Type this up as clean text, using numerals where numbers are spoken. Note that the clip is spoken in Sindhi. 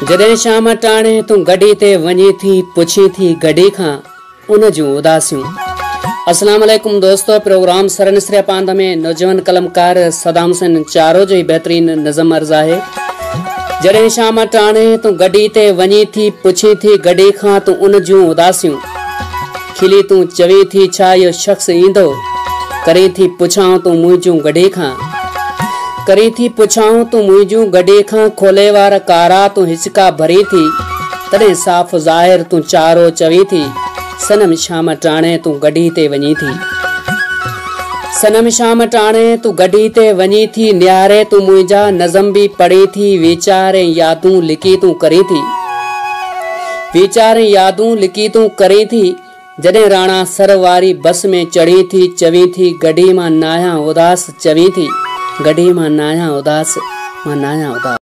جڏهن شام ٽاڻي تون گڍي تي وڃين ٿي پڇين ٿي گڍي کان ان جون اداسيون. السلام عليڪم دوستو پروگرام سر نسريا پاند ۾ نوجوان قلمڪار صدام حسين چارو جو هي بهترين نظم عرض آهي جڏهن شام ٽاڻي تون گڍي تي وڃين ٿي پڇين ٿي گڍي کان تون ان جون اداسيون کلي تون چوين ٿي ڇا اهو شخص ايندو؟ ڪرين ٿي پڇائون تون منهنجون گڍي کان. ڪرين ٿي پڇائون تون منهنجون گڍي کان کولي وار ڪارا تون هچڪا ڀرين ٿي تڏهن صاف ظاهر تون چارو چوين ٿي صنم شام ٽاڻي تون گڍي تي وڃين ٿي. صنم شام ٽاڻي تون گڍي تي وڃين ٿي نهاري تون منهنجا نظم به پڙهين ٿي ويچار ۽ يادون لڪي تون ڪرين ٿي. ويچار ۽ يادون لڪي تون ڪرين ٿي، جڏهن راڻا سر واري بس ۾ چڙهين ٿي، چوين ٿي گڍي مان ناهيان اداس، چوين ٿي گڍي مان ناهيان اداس، مان ناهيان اداس.